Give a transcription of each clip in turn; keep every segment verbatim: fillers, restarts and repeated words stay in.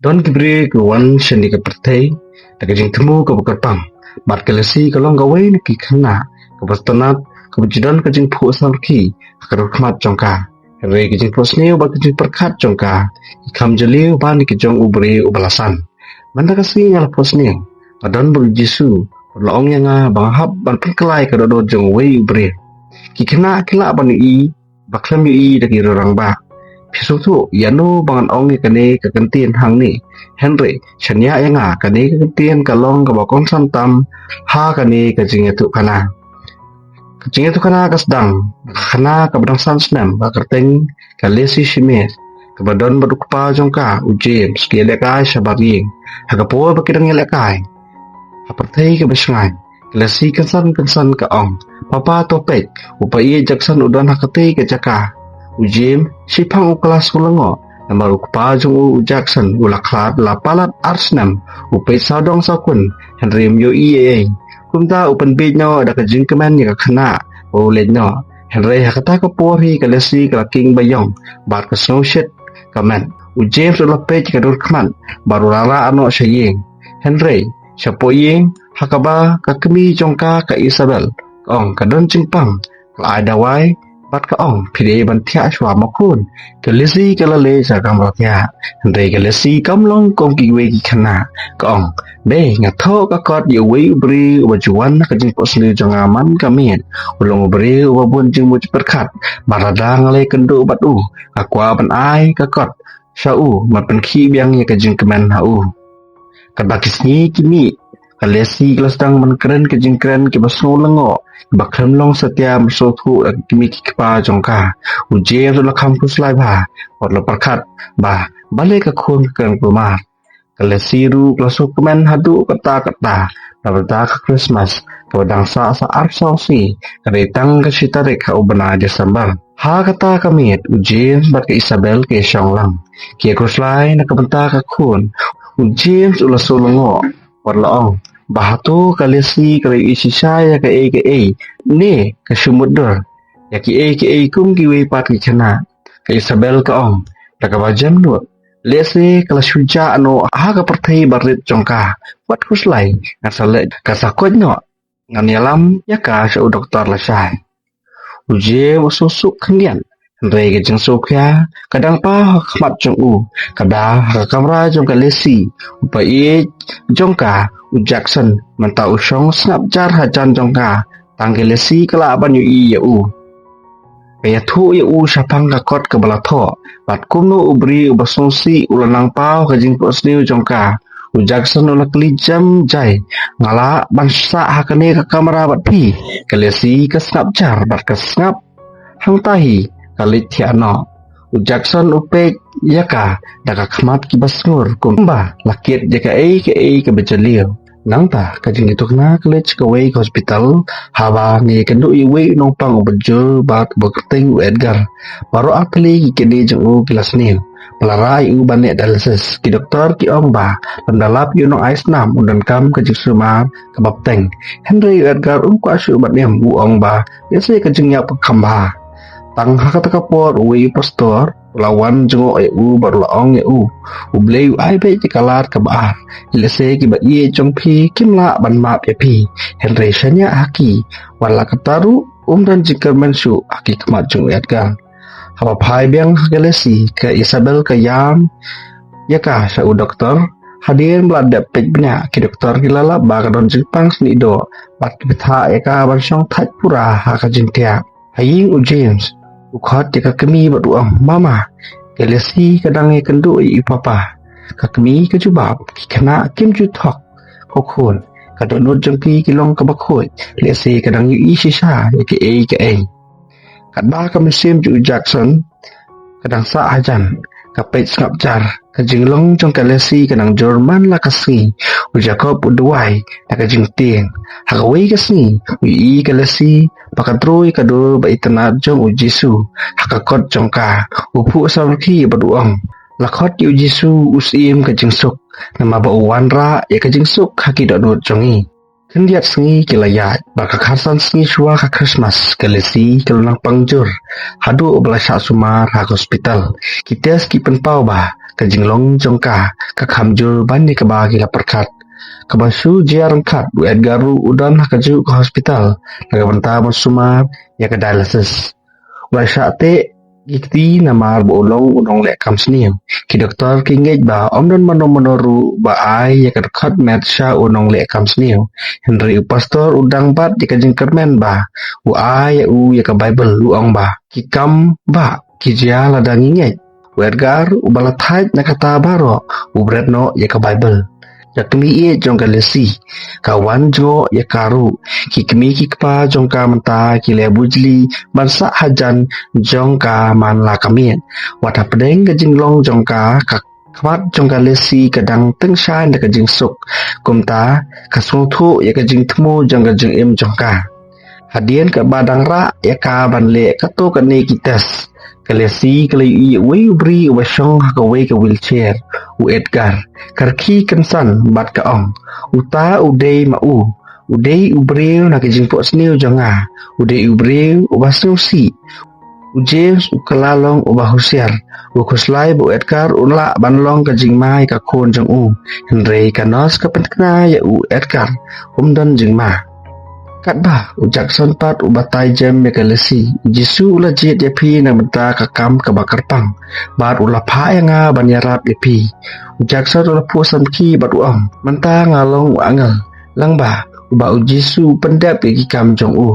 Don ki briew ki wan sha kane ka pyrthei da ka jingthmu kaba kyrpang, bad ka Lucy ka long kawei na ki khynnah kaba sngewtynnat, kaba ju don ka jingphuh samrkhie ha ka dur khmat jong ka. Hynrei ka jingphohsniew bad ka jingpyrkhat jong ka ki kham jylliew ban ki jong u briew uba la san. Mynta ka sngi nga la phohsniew, nga don bad u Jisu, bad u la ong ïa nga ba nga hap ban pynkylla ïa ka dohnud jong uwei u briew. Ki khynnah ki lah ban ïohi, ba khlem ïohi da ki rangbah. Phi sngewthuh ïano ba ngan ong ïa kane ka kyntien hangne? Hynrei shaniah ïa nga, kane ka kyntien ka long kaba kongsan tam ha kane ka jingïathuhkhana. Ka jingïathuhkhana ka sdang na ka khana kaba dang san snem, ba kyrteng ka Lucy Schmidt, kaba don bad u kpa jong ka u James, ki ïalehkai shabar ïing. Ha ka por ba ki dang ïalehkai ha pyrthei kaba shngaiñ, ka Lucy kynsan kynsan ka ong, "Papa, to peit, u païeit Jackson u don ha katei ka jaka." U James shaphang u la sngew lyngngoh namar u kpa jong u, u Jackson, u la khlad la palat ar snem, u peit sawdong sawkun, hynrei um ïohi ei ei. Kumta u pynbieit noh da ka jingkmen ïa ka khynnah ba u leit noh. Hynrei ha kata ka por hi ka Lucy ka la kheiñ ba ïong bad ka sngewshit ka met. U James u la peit ka dur khmat bad u la rah noh sha ïing. Hynrei shapoh ïing, ha kaba ka kmie jong ka, ka Isabel, ka ong, ka don jingpang, ka la ai dawai bad ka ong, "Phi dei ban thiah shuwa, ma khun." Ka Lucy ka la leit sha kamra thiah. Hynrei ka Lucy kam long kum kiwei ki khynnah, ka ong, "Dei, nga thoh ka kot ïa uwei u briew uba ju wan ha ka jingphohsniew jong nga man ka miet. U long u briew uba bun jingmut jingpyrkhat, bad lada nga la ïakynduh bad u, nga kwah ban ai ka kot sha u, ban pynkhih biang ïa ka jingkmen ha u." Katba ki sngi ki mih, ka Lucy ka la sdang ban kren ki jingkren kiba sngew lyngngoh, kiba khlem long satia ban sngewthuh da ki kmie ki kpa jong ka. U James u la kham khuslai bha, bad u la pyrkhat ba balei ka khun ka kren kulmar. Ka Lucy ruh ka la sngewkmen haduh katta katta, namar ba ka Christmas kaba dang sah sa arphew saw sngi ka dei tang ka shi tarik ha u bnai December. Ha kata ka miet u James bad ka Isabel ki shong lang, ki khuslai na ka bynta ka khun. U James u la sngew lyngngoh bad u la ong ba hato ka Lucy ka la ïohi shisha ïa kaei kaei, ne ka shu mutdur ïa kiei kiei kum kiwei pat ki khynnah. Ka Isabel ka ong da kaba jem lut, "Lehse ka la shu jah noh ha ka pyrthei barit jong ka. Wat khuslai, ngan sa leit, ka sa koit noh, ngan ïalam ïa ka sha u doktor lashai." U James u suk khyndiat, hynrei ka jingsngewkhia ka dang paw ha khmat jong u. Ka da ha ka kamra jong ka Lucy, u païeit jong ka u Jackson mynta u shong sngap jar hajan jong ka, tang ka Lucy ka lah ban ïohi ïa u. Ka ïathuh ïa u shaphang ka kot kaba la thoh, bad kumno u briew uba sngewsih u la nang paw ka jingphohsniew jong ka. U Jackson u la kylli jem jai, "Nga lah ban sah ha kane ka kamra bad phi?" Ka Lucy ka sngap jar bad ka sngap. Hangta hi ka leit thiah noh. U Jackson u peit ïa ka da ka khmat kiba sngur kumba la kit ïa kaei kaei kaba jylliew. Nangta ka jingïathuhkhana ka leit sha kawei ka hospital, haba ngi ïakynduh ïa uwei u nongpang uba jur bad uba kyrteng u Edgar. Baroh artylli ki kidney jong u ki la sniew, ba la rah ïa u ban leh dialysis. Ki doktor ki ong ba lymda lap ïa u nongai snam un donkam ka jingsumar kaba bteng. Hynrei u Edgar um kwah shuh ban im, u ong ba ïa se ka jingïap ka kham bha. Tang ha kata ka por uwei u pastor u la wan jngoh ïa u bad u la ong ïa u, "U Blei u ai beit ïa ka lad kaba ar. Lehse kiba ïeit jong phi kim lah ban map ïa phi, hynrei shaniah ha ki." Wat la katta ruh um don jingkyrmen shuh ha ki khmat jong u Edgar. Haba phai biang ha ka Lucy, ka Isabel ka ïam ïa ka sha u doktor. Hadien ba la dep peit bniah, ki doktor ki la lap ba ka don jingpang snieh doh bad ki bthah ïa ka ban shong thait pura ha ka jingthiah. Ha ïing u James u khot ïa ka kmie bad u ong, "Mama, ka Lucy ka dang ïakynduh ïa i papa." Ka kmie ka jubab, "Ki khynnah kim ju thok, ko khun. Ka dohnud jong ki ki long kaba khuid, lehse ka dang ïohi shisha ïa kaei kaei." Katba ka mynsiem jong u Jackson ka dang sah hajan, ka peit sngap jar. Ka jinglong jong ka Lucy ka nang jur man la ka sngi. U Jacob u duwai da ka jingtieng. Ha kawei ka sngi u ïohi ka Lucy ba ka droi ka dur ba itynnad jong u Jisu ha ka kot jong ka. U phuh samrkhie bad u ong, "La khot ïa u Jisu u Syiem ka jingsuk, namar ba u wanrah ïa ka jingsuk ha ki dohnud jong ngi." Khyndiat sngi ki la ïaid, bad ka khatsan sngi shuwa ka Christmas, ka Lucy ka la nang pang jur haduh ba la shah sumar ha ka hospital. Ki test ki pynpaw ba Ka jinglong jong ka ka kham jur ban ïa kaba ki la pyrkhat. Kaba shu jia ryngkat, u Edgar ruh u don ha kajuh ka hospital na ka bynta ban sumar ïa ka dialysis. U la shah teh ki kti namar ba u long u nongleh kam sniew. Ki doktor ki ngeit ba ym don mano mano ruh ba ai ïa ka dkhot met sha u nongleh kam sniew. Hynrei u pastor u dang bat ïa ka jingkyrmen ba u ai ïa u ïa ka Baibl, u ong ba ki kam ba ki jia lada ngi ngeit. U Edgar uba la thait na kata baroh u bret noh ïa ka Baibl. Ka kmie jong ka Lucy ka wan jngoh ïa ka ruh. Ki kmie ki kpa jong ka mynta ki la bujli ban sah hajan jong ka man la ka miet. Wat hapdeng ka jinglong jong ka, ka khmat jong ka Lucy ka dang tyngshaiñ da ka jingsuk. Kumta ka sngewthuh ïa ka jingthmu jong ka jingim jong ka. Hadien kaba dang rah ïa ka ban leh kato kane ki test, ka Lucy ka la ïohi uwei u briew uba shong ha kawei ka wheelchair, u Edgar. Ka rkhie kynsan bad ka ong, "Uta u dei ma u. U dei u briew na ka jingphohsniew jong nga. U dei u briew uba sngewsih." U James u kylla long uba husiar. U khuslai ba u Edgar un lah ban long ka jingma ïa ka khun jong u. Hynrei ka nurse ka pyntikna ïa u Edgar, um don jingma. Katba u Jackson pat u batai jem ïa ka Lucy, "U Jisu u la jied ïa phi na ka bynta ka kam kaba kyrpang, bad u la phah ïa nga ban ïarap ïa phi." U Jackson u la phuh samrkhie bad u ong, "Mynta nga long u angel lang ba uba u Jisu u pyndep ïa ki kam jong u."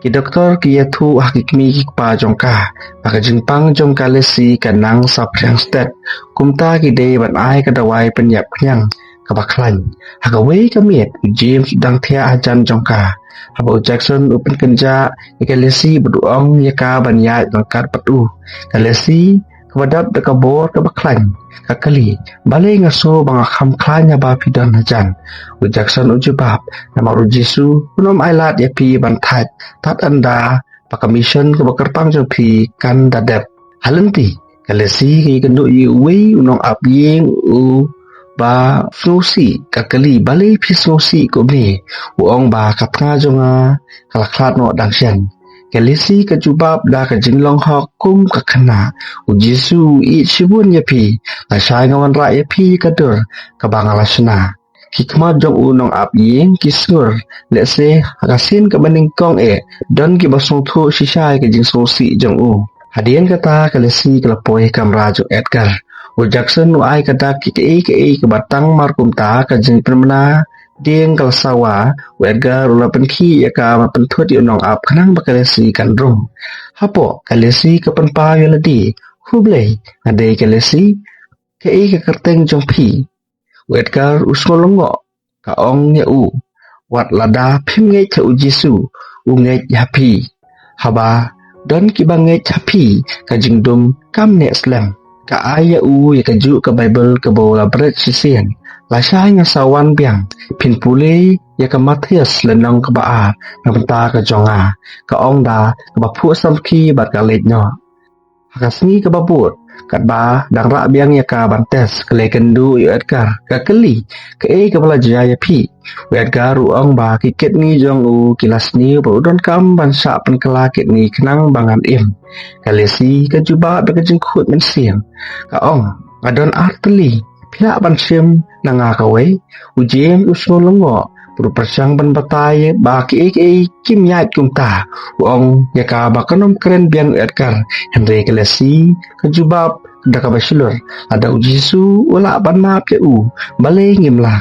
Ki doktor ki ïathuh ha ki kmie ki kpa jong ka ba ka jingpang jong ka Lucy ka nang saphriang stet. Kumta ki dei ban ai ka dawai pynïap khñiang kaba khlaiñ. Ha kawei ka miet u James u dang thiah hajan jong ka. Haba u Jackson u pynkynjah ïa ka Lucy bad u ong ïa ka ban ïaid ryngkat bad u, ka Lucy kaba dap da ka bor kaba khlaiñ ka kylli, "Balei nga sngew ba nga kham khlaiñ haba phi don hajan?" U Jackson u jubab, "Namar u Jisu un ym ailad ïa phi ban thait tad ynda ba ka mission kaba kyrpang jong phi kan da dep." Ha lynti ka Lucy ka ïakynduh ïa uwei u nongap ïing uba sngewsih. Ka kylli, "Balei phi sngewsih kumne?" U ong ba, "Ka tnga jong nga ka la khlad noh dang shen." Ka Lucy ka jubab da ka jinglong hok kum ka khynnah, "U Jisu u ïeit shibun ïa phi. Lashai nga wanrah ïa phi ka dur kaba nga la shna." Ki khmat jong u nongap ïing ki sngur. Lehse ha ka sien kaba nyngkong eh don kiba sngewthuh shisha ïa ka jingsngewsih jong u. Hadien kata ka Lucy ka la poi ha kamra jong Edgar. U Jackson u ai ka dak ïa kaei kaei kaba tang mar kumta, ka jingpynbna dieng ka la sawa. U Edgar u la pynkhih ïa ka ban pynthut ïa u nongap khnang ba ka Lucy kan rung. Hapoh ka Lucy ka pynpaw ïa lade, "Khublei, nga dei ka Lucy. Kaei ka kyrteng jong phi?" U Edgar u sngew lyngngoh, ka ong ïa u, "Wat lada phim ngeit ha u Jisu, u ngeit ha phi. Haba don kiba ngeit ha phi, ka jingdum kam neh slem." Ka ai ïa u ïa kajuh ka Baibl kaba u la bret shisien. "Lashai nga sa wan biang, phin pule ïa ka Mathaios lynnong kaba ar na ka bynta ka jong nga," ka ong da kaba phuh samrkhie bad ka leit noh. Ha ka sngi kaba bud, katba dang rah biang ïa ka ban test, ka la ïakynduh ïa u Edgar. Ka kylli, "Kaei kaba la jia ïa phi?" U Edgar u ong ba ki kidney jong u ki la sniew bad u donkam ban shah pynkylla kidney khnang ba ngan im. Ka Lucy ka jubab da ka jingkhuid mynsiem, ka ong, "Nga don ar tylli, phi lah ban shim na nga kawei?" U James u sngew lyngngoh bad u pyrshang ban batai ba kiei kiei kim ïaid kumta. U ong ïa ka ba kan ym kren biang u Edgar, hynrei ka Lucy ka jubab da kaba shlur, "Lada u Jisu u lah ban map ïa u, balei ngim lah?"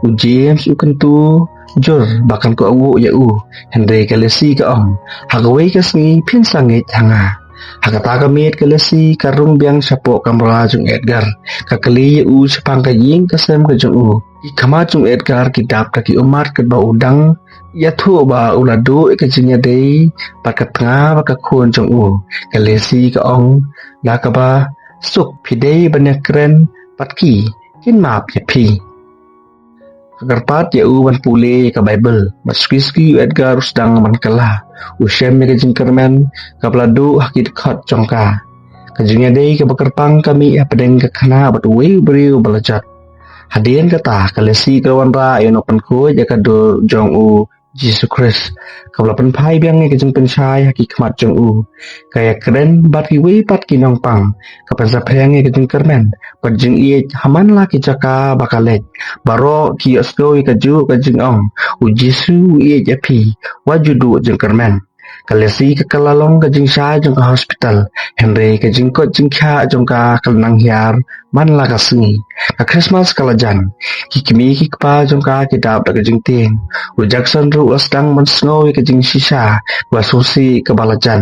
U James u kyntu jur ba kan kohnguh ïa u, hynrei ka Lucy ka ong, "Ha kawei ka sngi phin sa ngeit ha nga." Ha kata ka miet ka Lucy ka rung biang shapoh kamra jong u Edgar. Ka kylli ïa u shaphang ka ïing ka sem ka jong u. Ki khmat jong u Edgar ki dap da ki ummat katba u dang ïathuh ba u la duh ïa ka jingïadei bad ka tnga bad ka khun jong u. Ka Lucy ka ong da kaba suk, "Phi dei ban ïakren bad ki, kin map ïa phi." Ka kyrpad ïa u ban pule ïa ka Baibl. Bad suki suki u Edgar u sdang ban kylla. U shem ïa ka jingkyrmen kaba la duh ha ki dkhot jong ka. Ka jingïadei kaba kyrpang ka mih hapdeng ka khynnah bad uwei u briew ba la jot. Hadien kata ka Lucy ka la wanrah ïa u nongpynkhuid ïa ka dur jong u Jisu Khrist, kaba la pynphai biang ïa ka jingpynshai ha ki khmat jong u, ka ïakren bad kiwei pat ki nongpang, ka pynsaphriang ïa ka jingkyrmen bad jingïeit ha man la ki jaka ba ka leit. Baroh ki ïohsngew ïa kajuh ka jingong, U Jisu u ïeit ïa phi, wat ju duh jingkyrmen. Ka Lucy ka kylla long ka jingshai jong ka hospital, hynrei ka jingkoit jingkhiah jong ka ka la nang hiar man la ka sngi. Ka Khristmas ka la jan, ki kmie ki kpa jong ka ki dap da ka jingtieng. U Jackson ruh u la sdang ban sngew ïa ka jingshisha, u la sngewsih kaba la jan.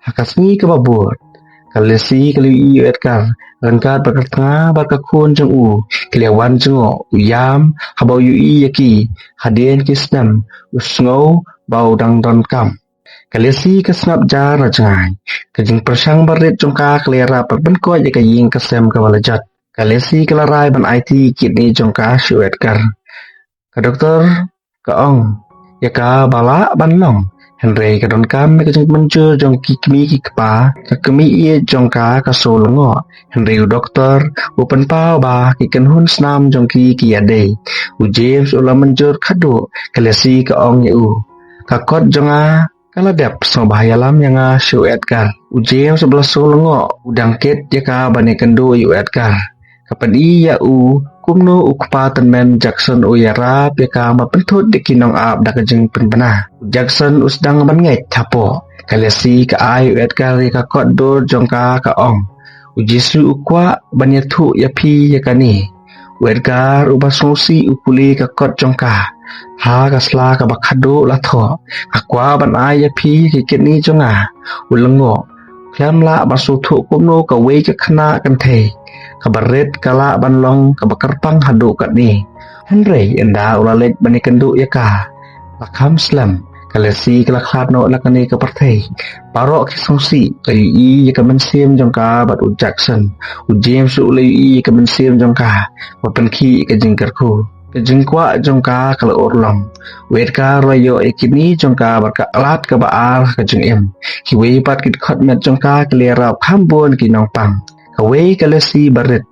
Ha ka sngi kaba bud, ka Lucy ka la ïohi ïa u Edgar ryngkat bad ka tnga bad ka khun jong u, ki la wan jngoh. U ïam haba u ïohi ïa ki. Hadien ki snem, u sngew ba u dang donkam. Ka Lucy ka sngap jar na jngai. Ka jingpyrshang barit jong ka ka la ïarap ban pynkoit ïa ka ïing ka sem kaba la jot. Ka Lucy ka la rai ban aiti ïa ki kidney jong ka sha u Edgar. Ka doktor ka ong ïa ka ba lah ban long, hynrei ka donkam ïa ka jingmynjur jong ki kmie ki kpa. Ka kmie ïeit jong ka ka shu lyngngoh, hynrei u doktor u pynpaw ba ki kynhun snam jong ki ki ïadei. U James u la mynjur khadduh. Ka Lucy ka ong ïa u, ka kot jong nga ka la dep. Sngewbha ïalam ïa nga sha u Edgar. U James uba la shu lyngngoh u dang kit ïa ka ban ïakynduh ïa u Edgar. Ka pyni ïa u kumno u kpa tymmen Jackson u ïarap ïa ka ban pynthut ïa ki nongap da ka jingpynbna. U Jackson u sdang ban ngeit hapoh. Ka Lucy ka ai u Edgar ïa ka kot dur jong ka, ka ong, U Jisu u kwah ban ïathuh ïa phi ïa kane. U Edgar uba sngewsih u pule ka kot jong ka. Ha ka sla kaba khadduh la thoh, ka kwah ban ai ïa phi ki kidney jong nga. U lyngngoh, khlem lah ban sngewthuh kumno kawei ka khynnah kynthei kaba rit ka lah ban long kaba kyrpang haduh katne. Hynrei ynda u la leit ban ïakynduh ïa ka, la kham slem. Ka Lucy ka la khlad noh na kane ka pyrthei. Baroh ki sngewsih, ka ïohi ïa ka mynsiem jong ka bad u Jackson. U James ruh u la ïohi ïa ka mynsiem jong ka, ba pynkhih ïa ka jingkyrkhu. Ka jingkwah jong ka ka la urlong. U Edgar u la ïoh ïa kidney jong ka bad ka lad kaba ar ha ka jingim. Kiwei pat ki dkhot met jong ka ki la ïarap kham bun ki nongpang. Kawei ka Lucy barit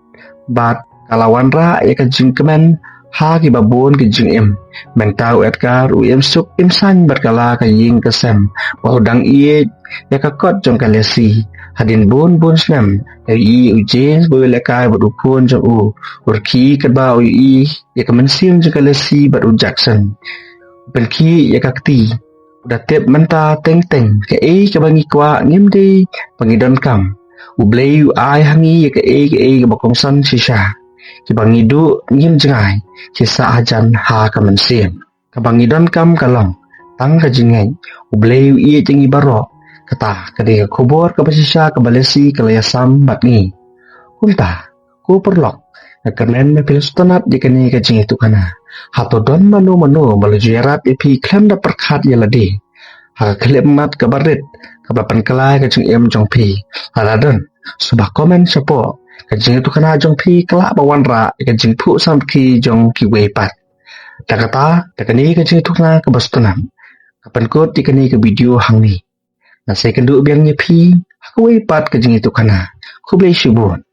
bad ka la wanrah ïa ka jingkmen ha kiba bun ki jingim. Mynta u Edgar u im suk im saiñ bad ka la ka ïing ka sem ba u dang ïeit ïa ka kot jong ka Lucy. Hadien bun bun snem, la ïohi u James ba u ïalehkai bad u khun jong u. U rkhie katba u ïohi ïa ka mynsiem jong ka Lucy bad u Jackson. U pynkhih ïa ka kti. U da tip mynta teng teng kaei kaba ngi kwah ngim dei ba ngi donkam. U Blei u ai ha ngi ïa kaei kaei kaba kongsan shisha. Kiba ngi duh ngim jngai, ki sah hajan ha ka mynsiem. Kaba ngi donkam ka long tang ka jingngeit. U Blei u ïeit ïa ngi baroh. Kata ka dei ka khubor kaba shisha kaba Lucy ka la ïasam bad ngi. Kumta, ko paralok, nga kyrmen ba phi la sngewtynnat ïa kane ka jingïathuhkhana. Hato don mano mano ba la ju ïarap ïa phi khlem da pyrkhat ïa lade ha ka khyllipmat kaba rit kaba pynkylla ïa ka jingim jong phi? Lada don, sngewbha comment shapoh. Ka jingïathuhkhana jong phi ka lah ban wanrah ïa ka jingphuh samrkhie jong kiwei pat. Da kata, da kane ka jingïathuhkhana kaba sngewtynnat, nga pynkut ïa kane ka video hangne. Nga sa ïakynduh biang ïa phi ha kawei pat ka jingïathuhkhana. Khublei shibun.